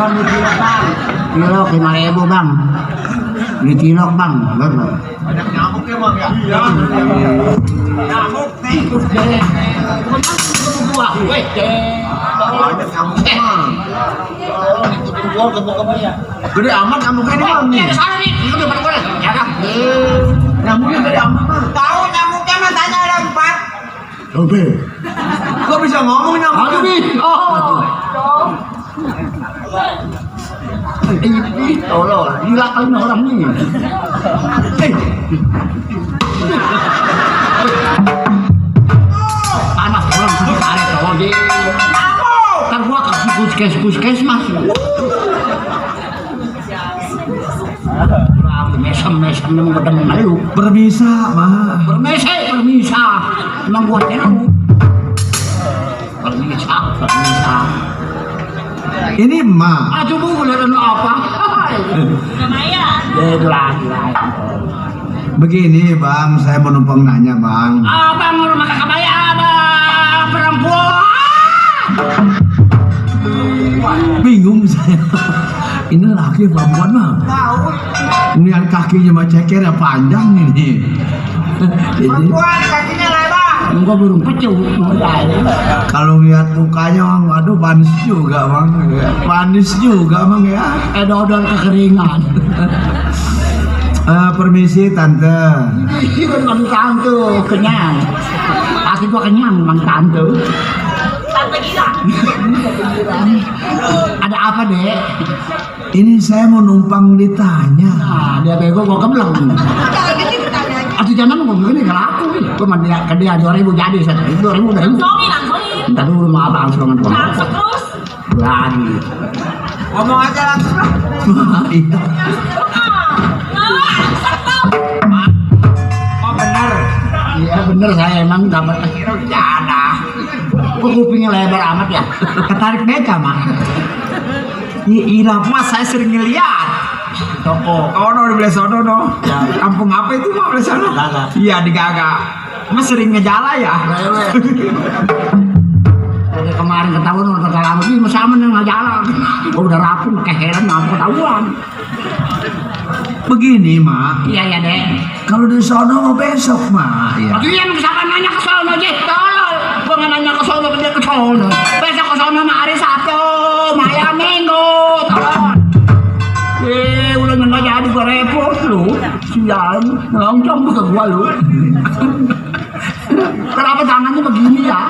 Bang, di cilok bang. Cilok 5.000 bang. Di cilok bang. Ada nyamuk ya bang ya? Iya. Nyamuk nih. Wah, weh. Ada nyamuk bang. Ikutin gua kebo-kebo ya. Gede amat nyamuknya nih bang nih. Sana nih, itu depan gue. Ya kan? Nyamuknya gede amat bang. Tahu nyamuknya matanya ada 4. Oke. Gua bisa ngomong nyamuknya. Aduh, Bi. Oh. Ini tolol, gila kali orang ini. Panas orang sudah tarik tolong di. Ntar gua kasih puskesmas. Mesem memang ketemu malu. Permisa mah. Permisa. Emang gua tahu. Permisa. Ini mah. Aduh bu, lihat apa? Lumayan. Begini bang, saya mau numpang nanya bang. Abang rumah kakak bayar abang perempuan. Bingung saya. Ini laki perempuan bang. Lihat kakinya mah ceker ya panjang ini. Perempuan kakinya lebar. Enggak burung pecu. Kalau lihat mukanya bang, waduh panis juga bang. Panis juga bang ya. Odol kekeringan. Permisi tante. Bang tante kenyang. Kaki gua kenyang bang tante. Tante gila. Ada apa dek? Ini saya mau numpang ditanya. Nah, dia bego gua kebleng. Atuh jangan ngomong gini kalau aku nih. Gua mah dia 2.000 jadi 1.000 udah. Langsungin. Entar dulu maaf langsung dengan Langsung terus. lagi. Ngomong aja langsung lah. Iya. Oh benar. Iya benar saya emang dapat ada. Kok kupingnya lebar amat ya? Ketarik beca mah. Iya mas, saya sering ngeliat. Toko. Oh no, di belah sono no. Kampung apa itu mah belah sono? Gaga. Iya di Gaga. Mas sering ngejala ya? Lewe. Dari kemarin ketahuan orang kata lama ini sama yang nggak jalan. Gua udah rapuh pakai helm nggak ketahuan. Begini mak, Iya ya deh. kalau di sono mau besok mak. Ya. Aduh yang siapa nanya ke sono aja tolol. Gua nggak nanya ke sono dia ke sono. Besok ke sono mah hari Sabtu, Maya Minggu, tolol. Udah nggak jadi gua repot lu. Sial, ngomong ke gua lu. Kenapa tangannya begini ya?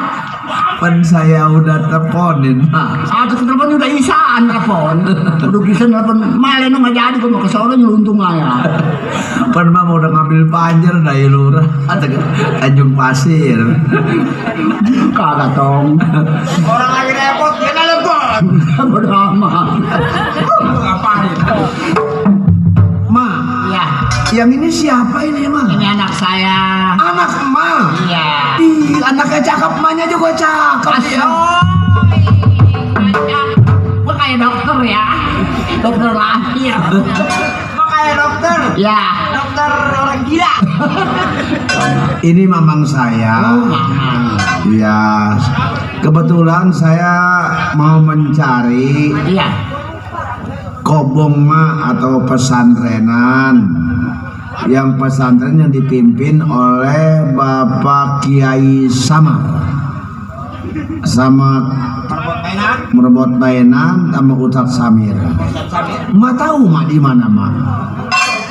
Kan saya udah teleponin mak. Aku telepon udah isaan telepon. Udah bisa telepon malah nggak jadi gua mau ke sono nyeluntung aja. Kan mah udah ngambil panjer dari lurah Tanjung Pasir. Kagak tong. Orang lagi repot dia telepon. Bodoh amat. Ngapain? Mak, Iya, yang ini siapa ini mak? ini anak saya. Anak emak. Iya. Ih, anaknya cakep, emaknya juga cakep ya. Gua kayak dokter ya. Dokter lahir. Kok kayak dokter? Ya. Dokter orang gila. Ini mamang saya. Ya, kebetulan saya mau mencari Iya. kobong mak atau pesantrenan. Yang pesantren yang dipimpin oleh Bapak Kiai Samar sama Merebot Bainan sama Ustadz Samir. Mak tahu mak di mana mak?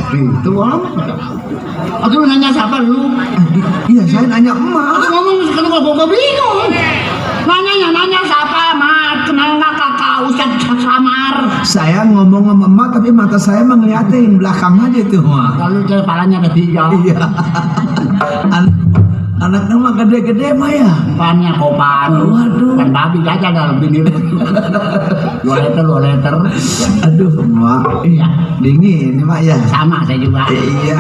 Itu amat. Aku nanya siapa lu? Iya saya nanya Aku emak. ngomong sekarang gua bingung. Nanya siapa, Mat? Kenal nggak kakak Ustadz Samar? Saya ngomong sama emak tapi mata saya mah ngeliatin belakang aja tuh mak. Lalu kepalanya ada 3. Iya. Anaknya mah gede-gede mah ya. Depannya kopan. Waduh. Dan babi aja ada lebih 2 liter. Aduh mak. Iya. Dingin ini mak ya. Sama saya juga. Iya.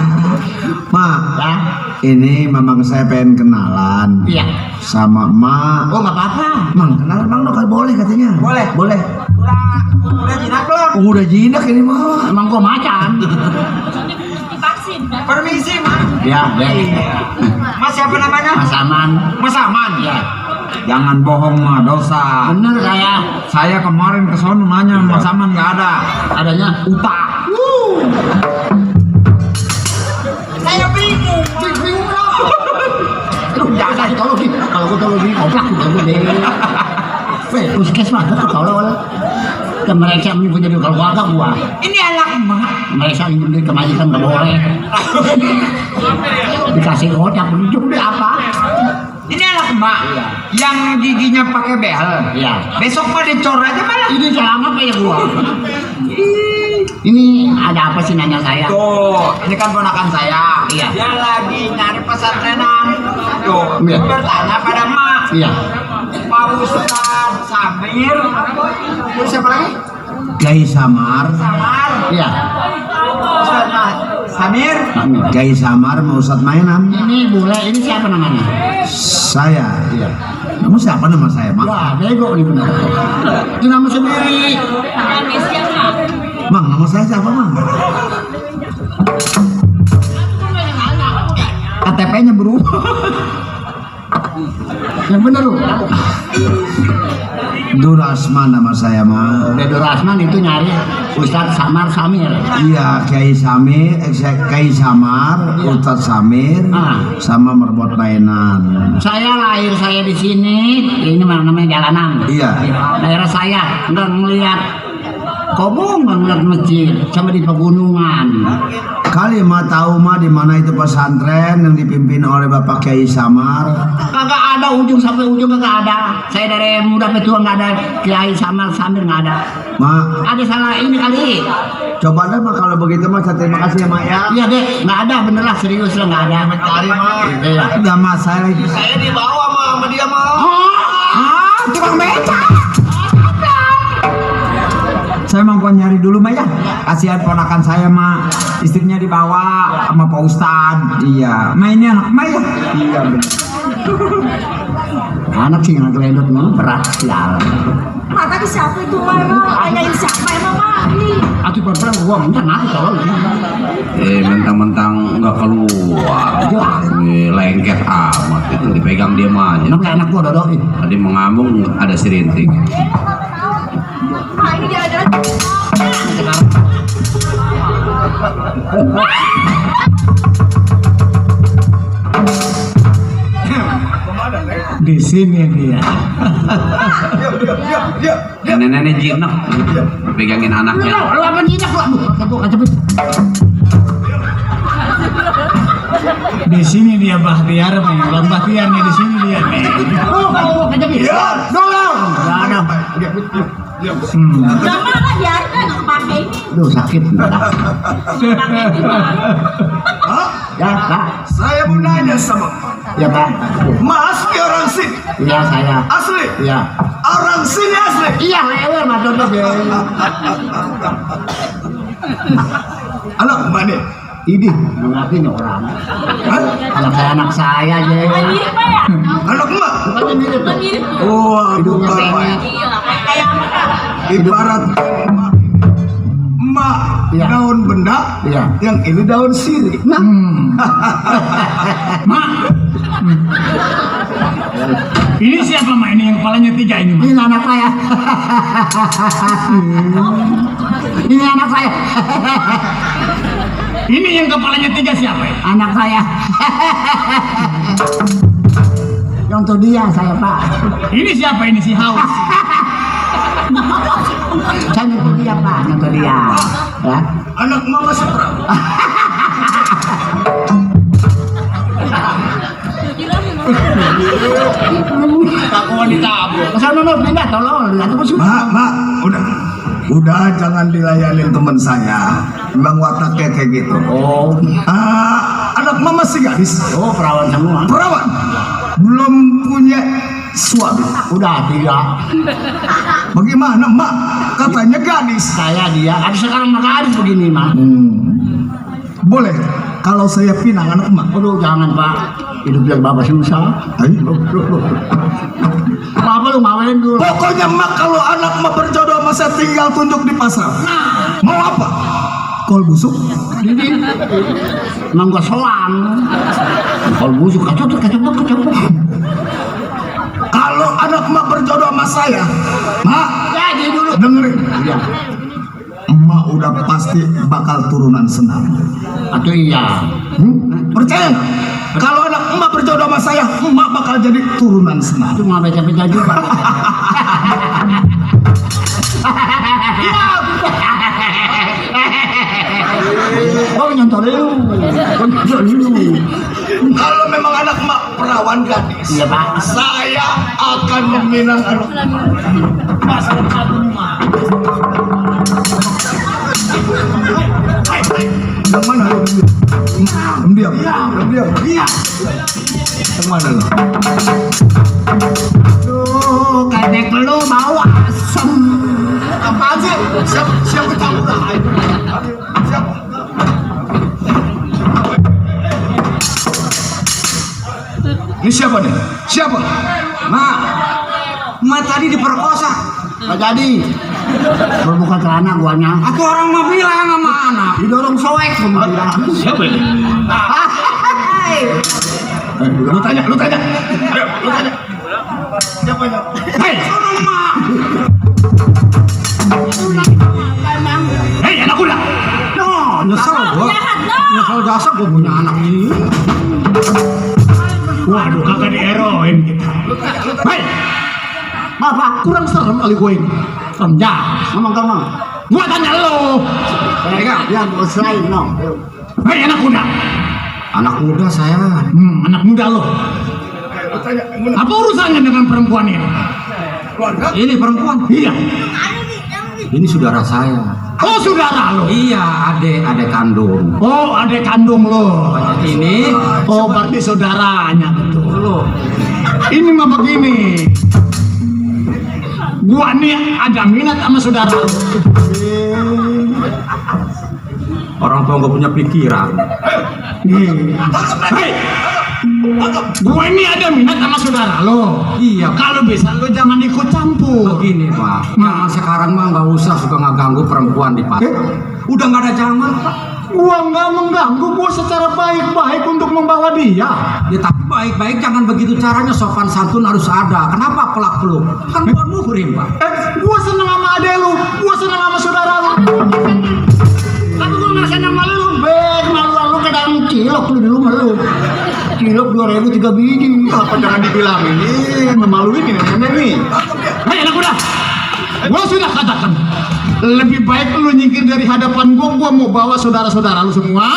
Mak. Ya. Ini mamang saya pengen kenalan. Iya. Sama mak. Oh nggak apa-apa. Mang kenalan bang lo kan boleh katanya. Boleh. Boleh. Udah jinak belum? Udah jinak ini mah. Emang gua macan. Permisi mas. Ya, deh. Mas siapa namanya? Mas Aman. Mas Aman. Ya. Jangan bohong mah dosa. Bener saya. Saya kemarin ke sono nanya Mas Saman nggak ada. Adanya utak. Saya bingung. Bingung loh. Lu jangan tolong sih. Kalau gua tolong sih goblok gua deh. Weh, puskesmas gua tolong. Ke mereka punya di keluarga gua. Ini anak emak. Mereka ingin kemajikan nggak boleh. Dikasih kotak penunjuk deh apa? Ini anak emak. Yang giginya pakai behel. Iya. Besok mah dicor aja malah. Ini selama apa ya gua? Ini ada apa sih nanya saya? Tuh, ini kan ponakan saya. Iya. Dia lagi nyari pesantrenan. Tuh, Iya. Bertanya pada emak. Iya. Pak Ustadz Samir. Terus siapa lagi? Kiai Samar. Samar. Iya. Ustadz Samir. Kiai Samar mau Ustadz mainan. Ini bule, ini siapa namanya? Saya. Iya. Kamu siapa nama saya, Mak? Wah, bego nih benar. Itu nama sendiri. Mang, nama saya siapa, Mang? KTP-nya berubah. Yang benar lu. Durasman nama saya, Mang. Dedo Rasman itu nyari Ustadz Samar Samir. Iya, Kiai Samar, Ustadz Samir, sama merbot mainan. Saya lahir saya di sini. Ini mana namanya jalanan. Iya. Daerah saya nggak ngelihat kobong, nggak ngelihat masjid, sama di pegunungan. Kali mah tahu mah di mana itu pesantren yang dipimpin oleh Bapak Kiai Samar. Kagak ada ujung sampai ujung kagak ada. Saya dari muda sampai tua nggak ada Kiai Samar Samir nggak ada. Mak, Ada salah ini kali. coba deh Mak kalau begitu Mak, saya terima kasih ya Mak ya. Iya deh, nggak ada bener lah serius lah nggak ada. Cari Mak. Iya. Enggak Mak, saya lagi. Saya dibawa sama dia Mak. Tukang beca. Saya mau nyari dulu mah ya. Kasihan ponakan saya mah, istrinya dibawa sama Pak Ustadz. Iya. Nah ini anak mah ya. Iya benar. Anak sih yang ngeledot memang berat ya. Mak tadi siapa itu Mama? Tanyain siapa emang Mak? Aku berperang gua minta nanti kalau Mentang-mentang nggak keluar, lengket amat itu dipegang dia aja. namanya anak gua dodoin. Tadi mengamung ada si rinting. Mak ini jalan-jalan. Di sini dia. Nenek-nenek jinak, pegangin anaknya. Lu apa nyidak lu? Aduh, kacau. Di sini dia Bahtiar nih, Bang Bahtiar nih di sini dia nih. Oh, kacau. Iya. Dong. Enggak ada. Udah mana biarin nggak kepake ini. Duh, sakit. Ya, Pak. Saya mau nanya sama Ya, Pak. Mas, dia orang sini. Iya, saya. Asli. Iya. Orang sini asli. Iya, lewer mah dodot ya. Anak mana? Ini mengerti nih orang. Hah? Anak saya aja. Mirip Pak ya? Anak emak. Bukannya mirip tuh. Mirip. Oh, Hidungnya bukan Pak. pendek. Iya, kayak apa? Ibarat emak Iya. daun benda, Iya. yang ini daun sirih. Nah, Ini siapa Mak? Ini yang kepalanya 3 ini Mak. ini anak saya. Ini anak saya. Ini yang kepalanya 3 siapa ya? Anak saya. Yang tuh dia saya, Pak. Ini siapa ini si Haus? Saya nyentuh dia, Pak. Nyentuh dia. Ya. Anak mama seberapa? Aku wanita abu. Kesana lu pindah tolong. Lihat apa sih? Mak, udah jangan dilayanin teman saya. Bang wataknya kayak gitu. Oh, Anak mama masih gadis. oh perawan semua. Perawan. Belum punya suami. Udah 3. Bagaimana, Mak? Katanya gadis. Saya dia. Ada sekarang maka ada begini, Mak. Boleh kalau saya pinang anak Mak. Aduh, jangan, Pak. Hidup yang Bapak susah. Ayo. Apa lu ngawin dulu? Pokoknya Mak kalau anak Mak berjodoh sama saya tinggal tunjuk di pasar. Mau apa? Kol busuk. Jadi emang gua soang. Kalau busuk kacau. Kalau Kalau anak emak berjodoh sama saya, mak, Jadi dulu. dengerin. Emak udah pasti bakal turunan senang. Atau iya. Percaya nggak? Kalau anak emak berjodoh sama saya, emak bakal jadi turunan senang. Cuma baca-baca juga. Oh nyontor dulu. Nyontor dulu. Kalau memang anak emak perawan gadis, Iya Pak. saya akan meminang anak emak. Masa depan emak. Yang mana lu? Diam. Iya. Yang mana lu? Tuh, kadek lu bau asem. Apaan sih? Siapa tahu lah? Siapa? Ini siapa nih? Siapa? Ma tadi diperkosa. Gak jadi. Berbuka celana guanya. Aku orang mah bilang sama anak. Didorong soek kemudian. Siapa ini? Lu tanya. Ayo, lu tanya. Siapa ini? Hei, hei anak kuda. Nyesel gua. Nyesel dasar gua punya anak ini. Waduh, kagak dieroin kita. Hei, Bapak, kurang serem kali gue ini. serem ya. Ngomong. Gua tanya lo. Ya, selesai no. Hei anak kuda. Anak muda saya. Anak muda lo. Apa urusannya dengan perempuan ini? Ini perempuan. Iya. Ini saudara saya. Oh saudara lo. Iya, adik kandung. Oh adik kandung lo. Ini Oh berarti saudaranya betul. lo. Ini mah begini. Gua nih ada minat sama saudara lo. Orang tua nggak punya pikiran. Hei, gua ini ada minat sama saudara lo. Iya. Kalau bisa lo jangan ikut campur. Begini Pak, zaman sekarang mah nggak usah suka ngeganggu perempuan di pasar. Udah nggak ada zaman Pak. Gua nggak mengganggu, gua secara baik-baik untuk membawa dia. Ya tapi baik-baik jangan begitu caranya, sopan santun harus ada. Kenapa pelak-peluk? Kan buat muhrim Pak. Gua seneng sama adek lu, gua seneng sama saudara lu. Tapi gue nggak senang sama lu, Bek. Malu-malu ke dalam cilok lu dulu malu. Cilok 2.000 3 biji. Apa jangan dibilang ini memaluin ini nenek nih. Hei anak kuda. Gua sudah katakan lebih baik lu nyingkir dari hadapan gua mau bawa saudara-saudara lu semua.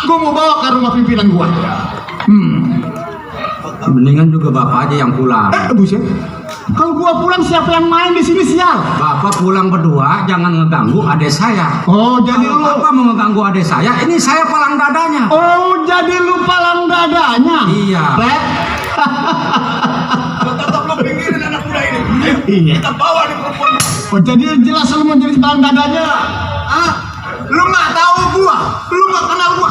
Gua mau bawa ke rumah pimpinan gua. Mendingan juga bapak aja yang pulang. Buset. Kalau gua pulang siapa yang main di sini sial? Bapak pulang berdua, jangan ngeganggu adik saya. Oh, jadi Kalau lu. Bapak mau ngeganggu adik saya, ini saya palang dadanya. Oh, jadi lu palang dadanya. Iya. Bek. Tetap lo pinggirin anak muda ini. Iya. Kita bawa di perempuan. Oh, jadi jelas lu mau jadi palang dadanya. Ah, lu nggak tahu gua, lu nggak kenal gua.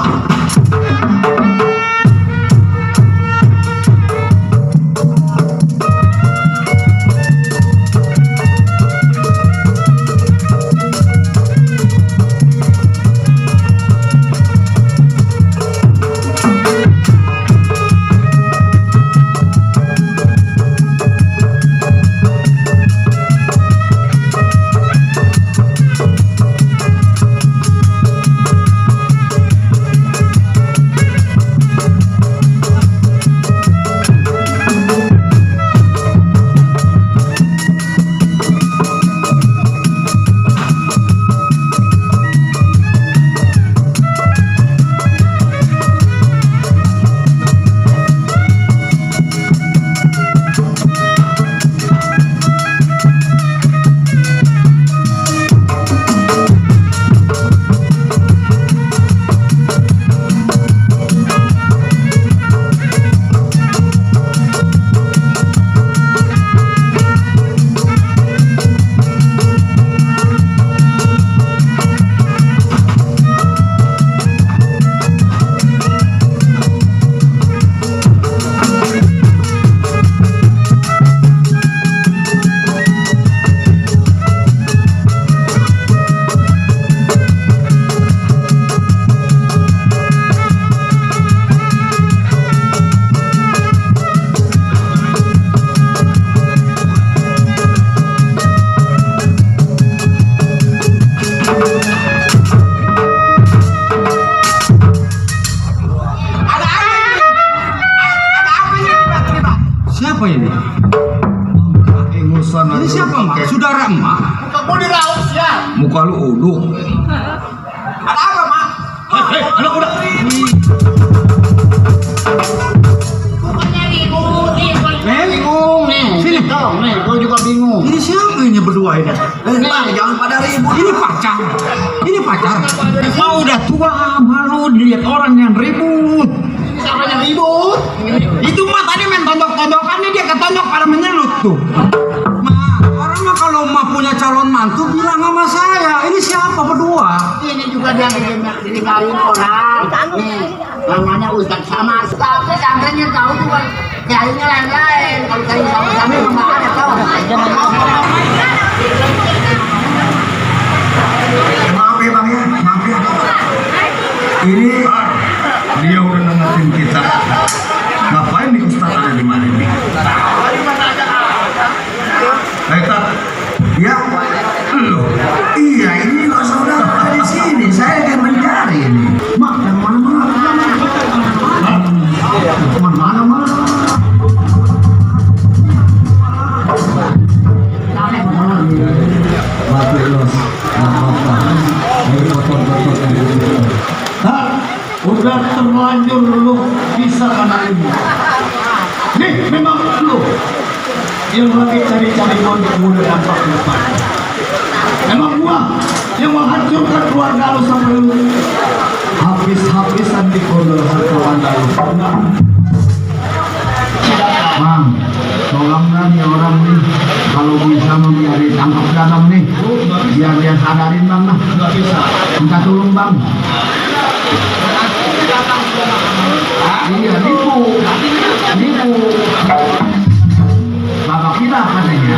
urusan. Ini siapa mak? Saudara emak? Kamu diraus ya? Muka lu uduk. Ada apa, Mak? Hei, anak udah. Bukannya ribut, Bingung nih. Sini dong, nih. Gue juga bingung. Ini siapa ini berdua ini? jangan pada ribut. Ini pacar. Ini pacar. Mau udah tua malu dilihat orang yang ribut. Siapa yang ribut? Itu mah tadi main tonjok-tonjokan nih, dia ketonjok pada menyelut tuh. Orang mah kalau mah punya calon mantu bilang sama saya. Ini siapa berdua? Ini juga dia ditinggalin orang. Nih, namanya Ustadz Samar. Tapi santrinya tahu tuh kan. Jahilnya lain-lain. Kalau cari sama-sama memang ada tahu. Maaf ya bang ya, maaf ya. Ini dia udah nengetin kita. Ngapain nih Ustaz ada di mana nih? Tat, ya, lo, iya ini kok saudara di sini. Saya akan mencari ini. Mak, yang mana? Mana? Udah terlanjur lu bisa anak ini. Nih, memang lu yang lagi cari-cari mondok muda dampak depan. Emang gua yang menghancurkan keluarga lu sampai lu habis-habisan di kondor hartawan lu. Bang, tolonglah nih orang nih kalau bisa membiarkan tangkap dalam nih, biar dia sadarin bang lah. Nggak bisa. Minta tolong bang. Iya, nipu. Bapak kita katanya.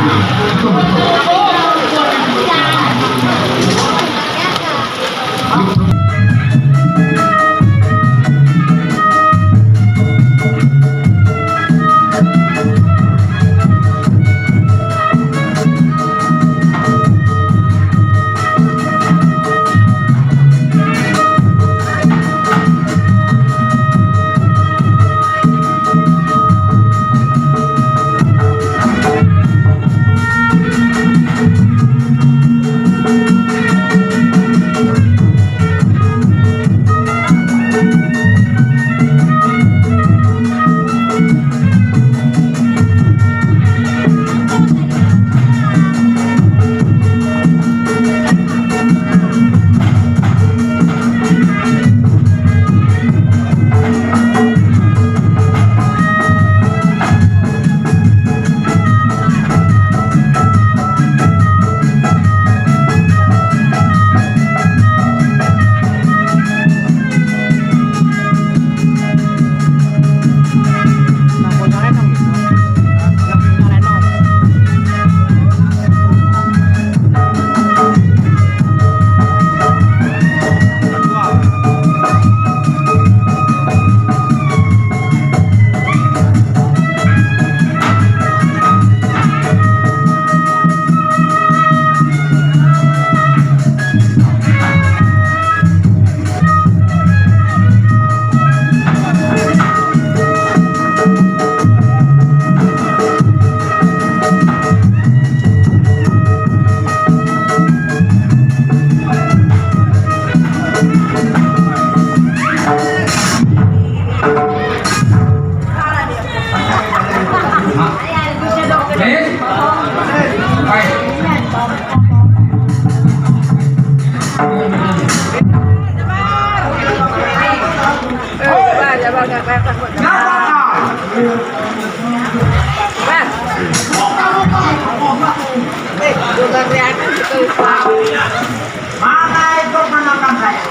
Mana itu ponakan saya?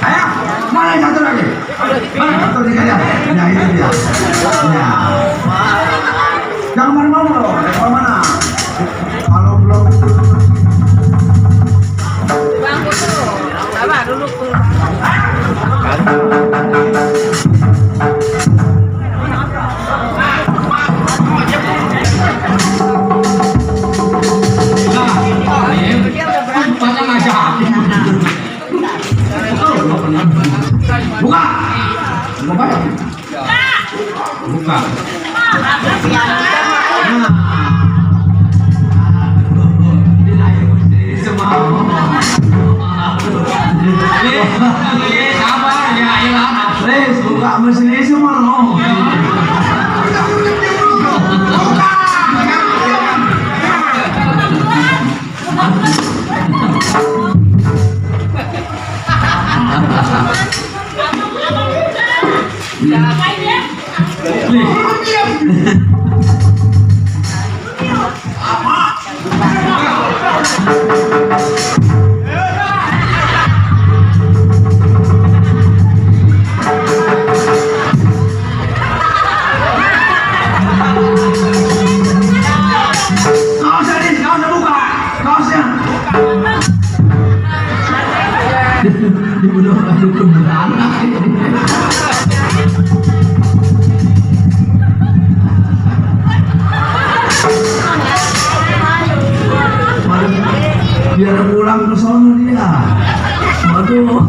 Ayo, mana yang satu lagi? Mana satu tiga ya? Ya ini dia. Ya. Jangan malu-malu loh. Dari mana? Kalau belum. Bangku tuh. Sabar dulu tuh. Buka. Buka. Buka. Sabar ya, ayolah. Les, buka mesin semua loh. Kaosnya nih, kaosnya buka, kaosnya. Dibunuh oleh dukun beranak. Biar pulang ke sono dia. Waduh.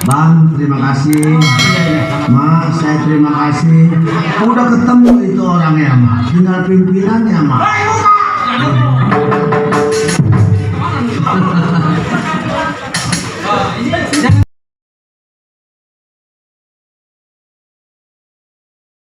Bang, terima kasih. Ma, saya terima kasih. Udah ketemu itu orangnya, Ma. Tinggal pimpinannya, Ma. Hei, buka